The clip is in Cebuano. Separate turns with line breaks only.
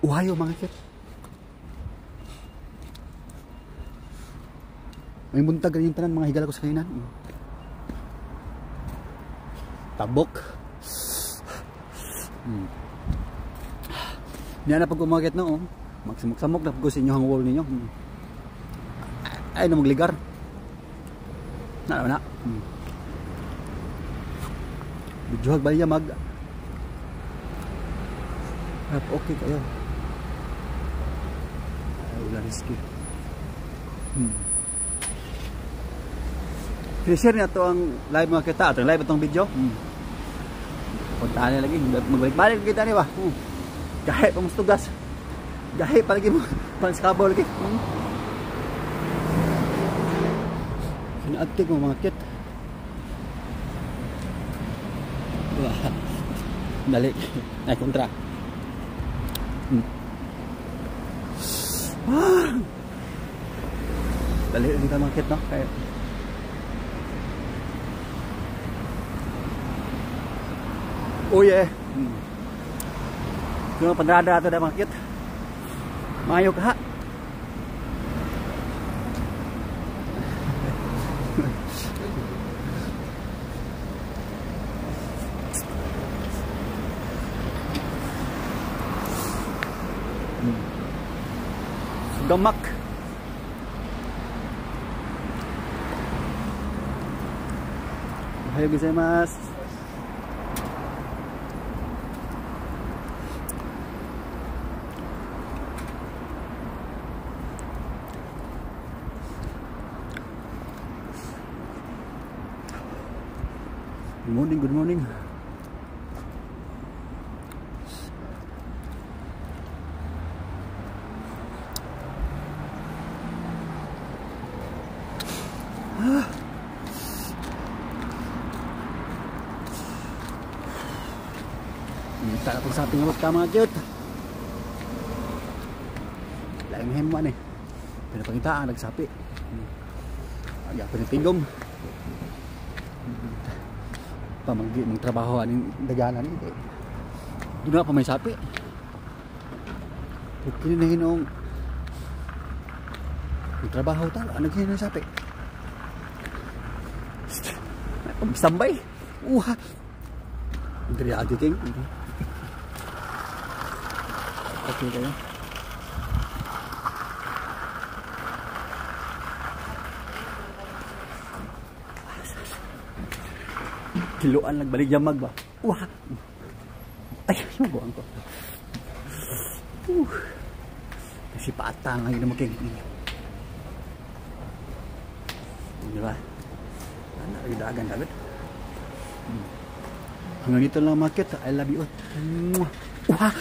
Ohayo mga kit. May buntag rin yung tanan mga higala ko sa kainan. Tabok. Niya na pag umakit no, oh. Magsamok-samok na pag sa inyong wall ninyo. Ay na magligar. Na na. Bidyuhag ba niya mag okay kayo. Ay, wala risky. Share niya to ang live mga kita. Atong live atong video. Puntahan niya lagi. Magbalik-balik kita ni ba? Gahi pa mustugas. Gahi pa lagi mo. Panskabaw lagi. Sinaagtig mo mga kit. Wah. Dali. Ay, kontra. Dali rin ka mga kit, no? Kaya oh yeah. Yung pandrada ato na mga kit. Maayo ka ha. Gamak. Ohayo gozaimasu. Good morning, good morning. Minta na pag sa ating ka mga cute. Laing hemwa ni. Pero pangita ang nagsapi. Ay, ako ni tigom. Pamanggi mong trabaho aning daganan ni. Doon na pa may sapi. Kini na hinuong trabaho ta, ano kini na sapi. Sambay. Uha. Diri agi king. Okay kayo. Kiloan nagbalik yamag ba? Wah. Ay, maguang ko. Kasi paatang ang ginamo king. Di ba? Ana dagan dagat. Hanggang dito lang market. I love you all. Wah.